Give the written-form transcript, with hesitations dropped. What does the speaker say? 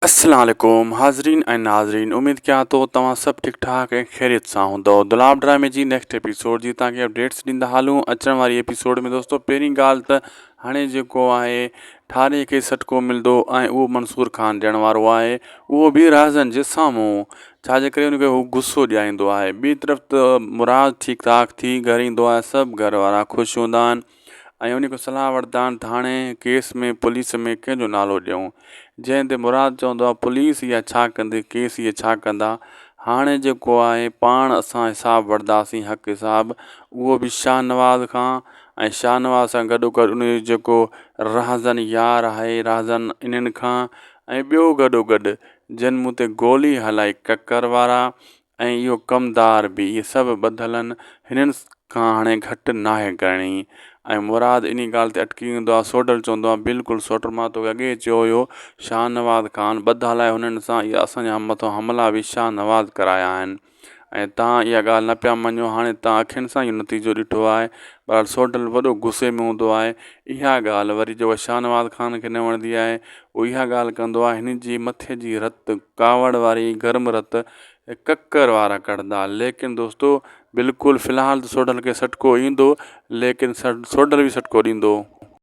السلام عليڪم حاضرين ۽ ناظرين اميد ڪيان ٿو توهان سڀ ٺيڪ ٺاڪ ۽ خيريت سان هوندو دولاب ڊرامي جي نيڪسٽ ايپيسوڊ جي توهان کي اپڊيٽس ڏيندا هلون اچڻ واري ايپيسوڊ ۾ دوستو پهرين ڳالهه ته هاڻي جيڪو آهي ٺاري کي سٽڪو ملندو ۽ اهو منصور خان ڏيڻ وارو آهي اهو به رازن جي سامهون ڇا جي ڪري ان کي هو غصو ڏياريندو آهي ٻي طرف ته مراد ٺيڪ ٺاڪ ٿي گهر ايندو آهي سڀ گهر وارا خوش هوندا آهن ۽ ان کان صلاح وٺندا آهن ته هاڻي ڪيس ۾ پوليس ۾ ڪنهن جو نالو ڏيون جنهن تي مراد چوندو آهي پوليس اها ڇا ڪندي ڪيس اهي ڇا ڪندا هاڻي جيڪو آهي پاڻ اسان حساب وٺنداسين حق حساب اهو به شاهنواز کان ۽ شاهنواز سان گڏو گڏ ان جو جيڪو رهزن يار آهي رهزن انهن کان ۽ ٻيو گڏو گڏ جن مون تي گولي هلائي ڪڪر وارا ۽ اهو ڪمدار به اهي سڀ ٻڌل آهن هنن کان هاڻي گهٽ ناهي ڪرڻي ۽ مراد انهي ڳالهه تي اٽڪي ويندو آهي سوڍل چوندو آهي بلڪل سوٽ مان توکي اڳي ئي چيو هيو شاهنواز خان ٻڌل آهي هنن سان اهي اسان جا مٿان حملا به شاهنواز ڪرايا آهن ۽ توهان اها ڳالهه نه پيا مڃو هاڻي توهان اکين سان اهو نتيجو ڏٺو آهي بهرحال سوڍل وڏو غصي ۾ هوندو آهي اها ڳالهه وري جيڪو شاهنواز خان کي نه وڻندي آهي هو اها ڳالهه ڪندو آهي هن جي مٿي جي رت ڪاوڙ واري گرم رت ڪڪر وارا ڪڍندا ليڪن دوستو بلڪل في الحال ته سوڍل کي سٽڪو ايندو ليڪن سوڍل به سٽڪو ڏيندو.